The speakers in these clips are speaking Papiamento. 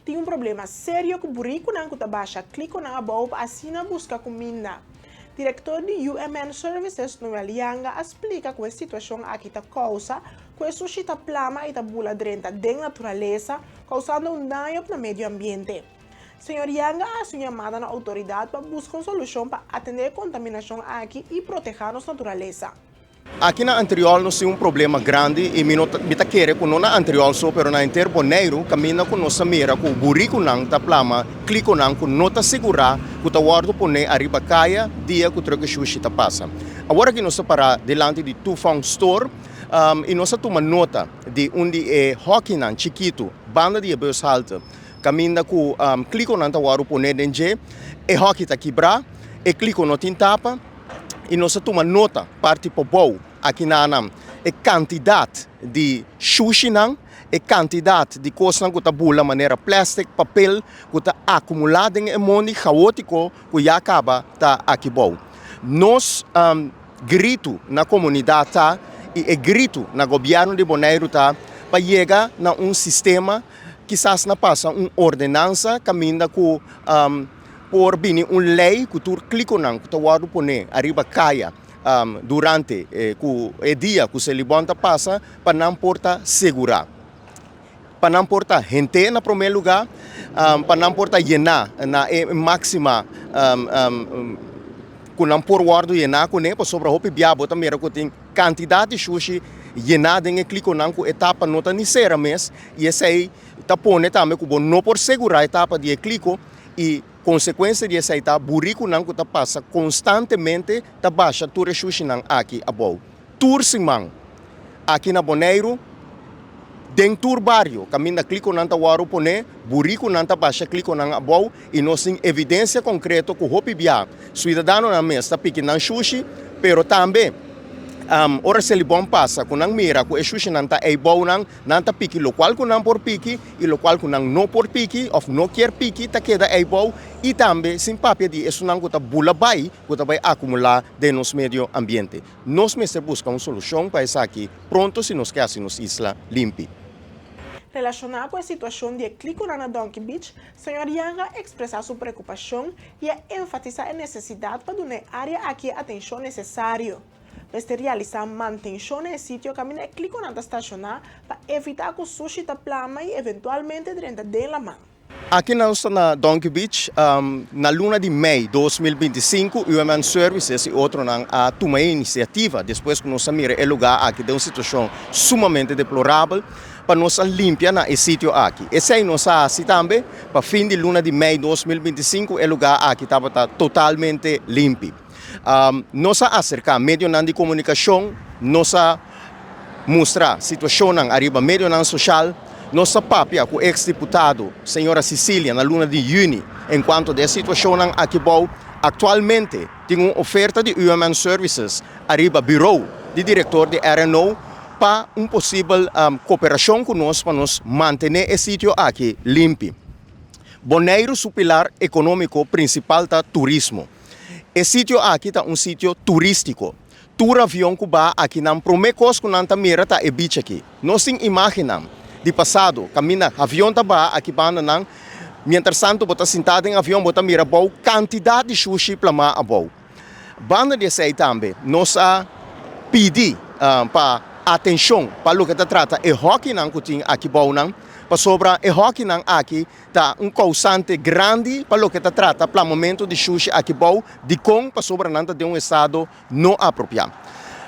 Tin un problema serio ku burikunan ku ta basha klikonan abou pa asina buska kuminda. Direktor di UMN Services, Noel Yanga, a splika ku e situashon aki ta kousa ku e sushi ta plama i ta bula drenta den naturalesa, kousando un daño na medio ambiente. Señor Yanga a hasi un yamada na outoridat pa buska un solushon pa atendé e kontaminashon aki i protehá nos naturalesa. Aki na Antriol nos tin un problema grandi y mi no ta mi ta kere cu no na Antriol so pero na henter Boneiru caminda cu nos ta mira cu buricunan ta plama cliconan cu no ta sigura cu ta wordo pone ariba caya dia cu truck shushi ta pasa. Awor aki nos ta para dilanti di Tufong Store y nos a tuma nota di un di e hokinan chikitu banda di e bushalte caminda cu cliconan ta wordo pone den dje. E hoki ta kibra, e clico no tin tapa. I nos a tuma nota parti pobou aki nanan e kantidat di shushinan, e kantidat di kosnan ku ta bula manera plèstik, papel ku ta akumulá den e mondi gaótiko ku ya kaba ta aki bou. Nos gritu na komunidat ta i e gritu na gobièrnu di Boneiru ta pa yega na un sistema, kisas na pasa un ordenansa kaminda ku Por bini un lei ku tur klikonan ku ta wòrdu poné ariba kaya durante ku e dia ku Selibon ta pasa pa nan por ta segurá. Pa nan por ta hent'é na promé lugá, pa nan por ta yená na e máksima ku nan por wòrdu yená kuné, pasobra hopi bia bo ta mira ku tin kantidat di shushi yená den e klikonan ku e tapa no ta ni sera mes i esei ta pone tambe ku bo no por segurá e tapa di e kliko. I konsekuensia di esei ta burikunan ku ta pasa konstantemente ta basha tur e shushinan aki abou. Tur siman aki na Boneiru, den tur bario kaminda klikonan ta wòrdu poné, burikunan ta basha klikonan abou i nos tin evidensia konkreto ku hopi bia suidadanonan mes ta piki nan shushi, pero tambe ora Selibon pasa ku nan mira ku e shushinan ta eibou nan, nan ta piki lokual ku nan por piki. I lokual ku nan no por piki òf no kier piki ta keda eibou i tambe sin papia di esunnan ku ta bula bai ku ta bai akumulá den nos medio ambiente. Nos mester buska un solushon pa esaki pronto si nos ke hasi nos isla limpi. Relashoná ku e situashon di e klikonan na Donkey Beach, señor Yang a ekspresá su preokupashon i a enfatisá e nesesidat pa duna e área aki e atenshon nesesario. Mester realisá mantenshon na e sitio kaminda e klikonan ta stashoná pa evitá ku sushi ta plama i eventualmente drenta den laman. Aki nos ta na Donkey Beach. Na luna di mei 2025 UMN Services i otronan a tuma e inisiativa despues ku nos a mira e lugá aki den un situashon sumamente deplorabel pa nos a limpia na e sitio aki. Esei nos a hasi tambe pa fin di luna di mei 2025 e lugá aki tabata totalmente limpi. Nos a aserká medionan di komunikashon, nos a mustra situashonnan ariba medionan soshal, nos a papia ku eks diputado señora Cecilia na luna di yüni enkuanto di e situashonnan aki bou. Aktualmente tin un oferta di UMN Services ariba birou di direktor di RNO pa un posibel koperashon ku nos pa nos mantené e sitio aki limpi. Boneiru su pilar ekonómiko prinsipal ta turismo. E sitio aki ta un sitio turístiko. Tur avion ku baha akinan promé kos ku nan ta mira ta e beach aki. Nos tin imágennan di pasado kaminda avion ta baha aki banda nan. Mientrastantu bo ta sintá den avion bo ta mira abou kantidat di shushi plamá abou. Banda di esei tambe nos a pidi pa atenshon pa loke ta trata e hòkinan ku tin aki bounan pasobra e hòkinan aki Ta un kousante grandi pa loke ta trata plamamentu di shushi aki bou, dikon pasobra nan ta den un estado no apropiá.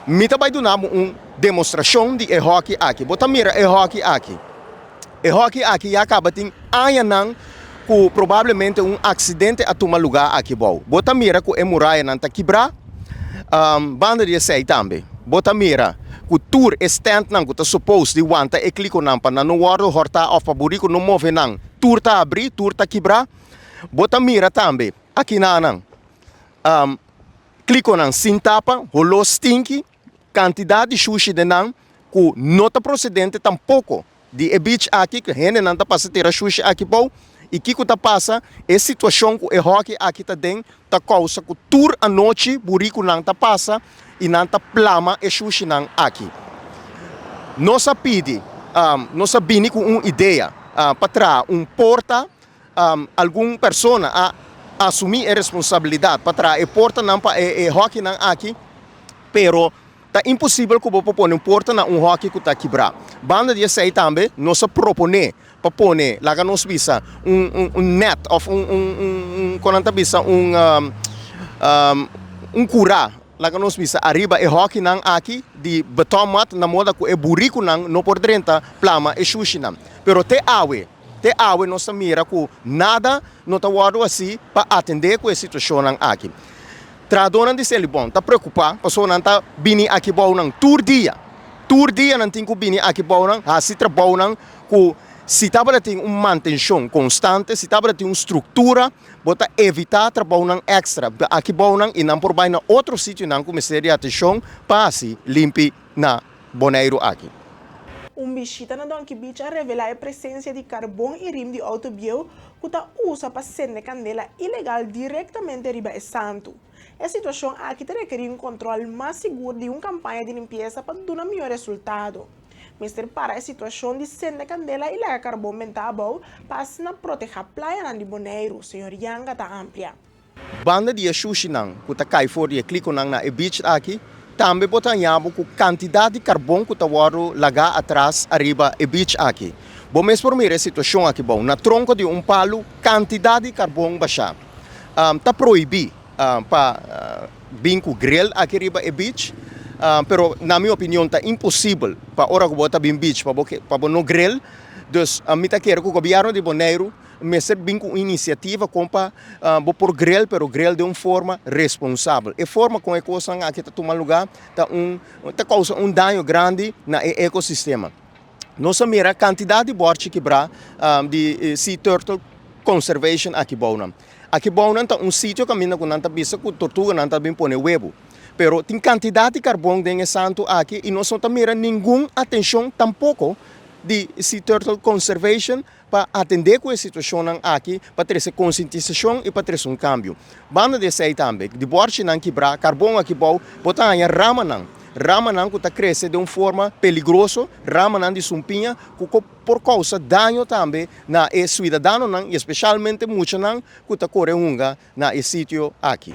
Mi ta bai duna bo un demostrashon di e hòki aki. Bo ta mira e hòki aki? E hòki aki ya kaba tin añanan ku probablemente un aksidente a tuma lugá aki bou. Bo ta mira ku e murayanan ta kibrá. Banda di esei tambe bo ta mira ku tur e stèntnan ku ta supos di wanta e klikonan pa nan no wòrdu hòrtá òf pa buriku no move nan, tur ta abrí, tur ta kibrá. Bo ta mira tambe akinanan klikonan sin tapa, holó stinki, kantidat di shushi den nan ku no ta prosedente tampoko. Di e beach aki ku hendenan ta pasa tira shushi aki bou i kiko ta pasa e situashon ku e hoki aki ta den ta kousa ku tur anochi burikunan ta pasa i nan ta plama e shushinan aki. Nos a pidi nos a bini ku un idea. pa traha un porta. Algun persona a asumí e responsabilidat pa traha e portanan pa e hòkinan aki, pero ta imposibel ku bo por pone un porta na un hòki ku ta kibrá. Banda di esei tambe nos a proponé pa pone, laga nos bisa, un un nèt òf un un un kon nan ta bisa un un kurá, laga nos bisa, ariba e hòkinan aki di betonmat na moda ku e burikunan no por drenta plama e shushinan. Pero te awe, te awe nos ta mira ku nada no ta wòrdu hasí pa atendé ku e situashonnan aki. Trahadónan di Selibon ta preokupá pasobra nan ta bini aki bou nan tur dia. Tur dia nan tin ku bini aki bou nan hasi trabounan ku si tabata tin un mantenshon konstante, si tabata tin un struktura, bo ta evitá trabounan èkstra aki bou nan i nan por bai na otro sitionan ku mester di atenshon pa hasi limpi na Boneiru aki. Un bishita na Donkey Beach a revelá e presensia di karbon i rim di outo bieu ku ta usa pa sende kandela ilegal direktamente riba e santu. E situashon aki ta rekerí un kòntròl mas sigur di un kampaña di limpiesa pa duna mihó resultado. Mester para e situashon di sende kandela i laga karbon bentá abou pa asina protehá playanan di Boneiru, señor Yanga ta amplia. Banda di e shushinan ku ta kai for di e klikonan na e beach aki, tambe bo ta haña bo ku kantidat di karbon ku ta wòrdu lagá atras ariba e beach aki. Bo mes por mira e situashon aki bou. Na tronko di un palu kantidat di karbon bashá. Ta prohibí pa bin ku grill aki riba e beach, pero na mi opinion ta imposibel pa ora ku bo ta bin beach pa bo pa bo no grill. Dus mi ta kere ku gobièrnu di Boneiru mester bin ku un inisiativa kon pa bo por grill, pero grill den un forma responsabel. E forma kon e kosnan aki ta tuma lugá ta un ta kousa un daño grandi na e ekosistema. Nos a mira kantidat di bòrchi kibrá di Sea Turtle Conservation aki bounan. Aki bounan ta un sitio kaminda ku nan ta bisa ku tortuganan ta bin pone webu. Pero tin kantidat di karbon den e santu aki i nos no ta mira ningun atenshon tampoko di Sea Turtle Conservation pa atendé ku e situashonnan aki, pa trese konsientisashon i pa trese un kambio. Banda di esei tambe, di bòrchinan kibrá, karbon aki bou, bo ta haña ramanan, ramanan ku ta krese den un forma peligroso, ramanan di sumpiña ku por kousa daño tambe na e suidadanonan i espeshalmente muchanan ku ta kore hunga na e sitio aki.